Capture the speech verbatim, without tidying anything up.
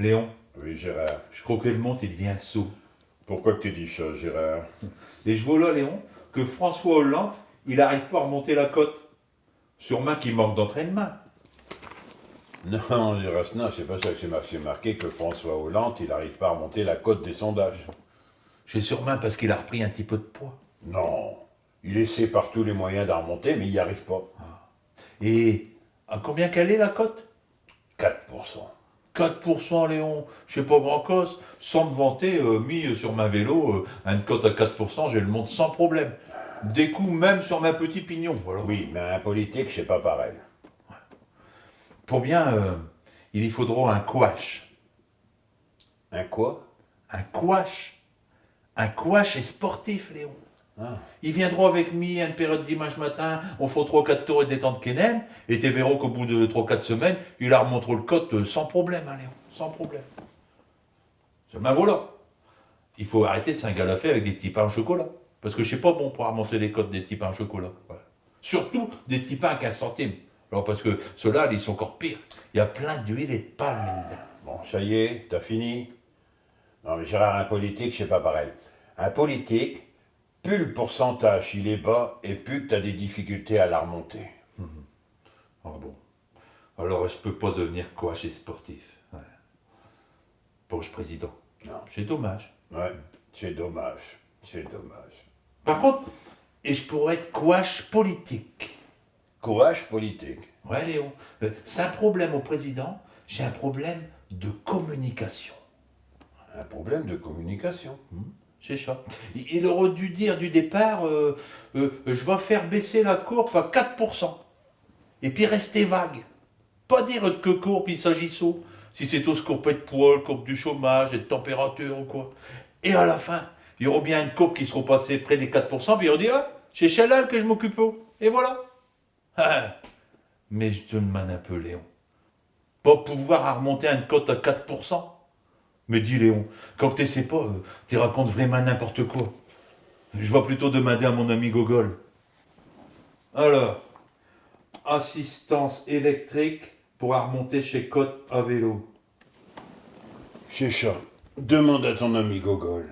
Léon, Oui, Gérard. j'cros que l'monde i devient sot. Pourquoi que tu dis cha, Gérard ? Et j'vos là, Léon, que François Hollande, i arrive pas à r'monter l'côte. Sûrmint qu'i manque d'entraînemint. Non, Gérard, non, ch'est pas cha que ch'est mar-, ch'est marqué que François Hollande, i arrive pas à r'monter l'côte des sondages. Ch'est sûrmint parce qu'il a repris un tiot peu d'poids. Non. Il essaie par tous les moyens d'ar'monter, mais i arrive pas. Et à combien qu'alle est, l'côte ? Quatre pour cent. Quatre pour cent, Léon, ch'est pas grand cose. Sans m'vanter, euh, mi, euh, sur min vélo, euh, eune côte à quatre pour cent, j'el monte sans problème. Des coups, même sur min tiot pignon, voilà. Oui, mais un politique, ch'est pas pareil. Pour bien, euh, i li faudrot un coach. Un quoi ? Un coach. Un coach sportif, Léon. Ah. I viendrot avec mi eune paire ed dimanche matin, in f'rot tros, quate tours ed détente K N M, et te verros qu'au bout de tros, quate semaines, i ar'monterot l'côte, euh, sans problème, hein, Léon, sans problème. Seulemint voilà. I faut arrêter de s'ingalafer avec des tiot pains au chocolat. Parce que ch'est pas bon pour ar'monter les côtes des tiot pains au chocolat. Voilà. Surtout des tiot pains à quinze centimes. Alors, parce que cheux-là, i sont incore pires. I a plein d'huile ed palme là-d'dins. Bon, cha y est, t'as fini ? Non, mais Gérard, un politique, ch'est pas pareil. Un politique, pus l'pourcentage il est bas, et pus que t'as des difficultés à l'ar'monter. Ah bon. Alors, j'peux pas devenir coach sportif. Ouais. Pour ch'président. Non. Ch'est dommache. Ouais, ch'est dommache. Ch'est dommache. Par contre, et j'pourros ête coach politique. Coach politique. Ouais, Léon. Euh, ch'est un problème au président, ch'est un problème de communication. Un problème de communication. Hmm, ch'est cha. I, i arot dû dire du départ, euh, euh, j'vas faire baisser l'courbe à quate pour cent. Et pis rester vague. Pas dire ed qué courbe i s'agissot, si ch'étot courbe ed poids, courbe du chômage, ed température ou quoi. Et à l'fin, i arot bien eune courbe qui s'rot passée près des quate pour cent, pis i arot dit, ah, ch'est chelle-là que j'm'occupe. Et voilà. Ah, mais j'te deminde un peu, Léon. Pas pouvoir ar'monter eune cote à quate pour cent ? Mais dis, Léon, quand te sais pas, euh, te racontes vraimint n'importe quoi. J'vas putôt demander à min ami Gogole. Alors, assistance électrique pour ar'monter chés cotes à vélo. Ch'est cha. Demande à tin ami Gogole.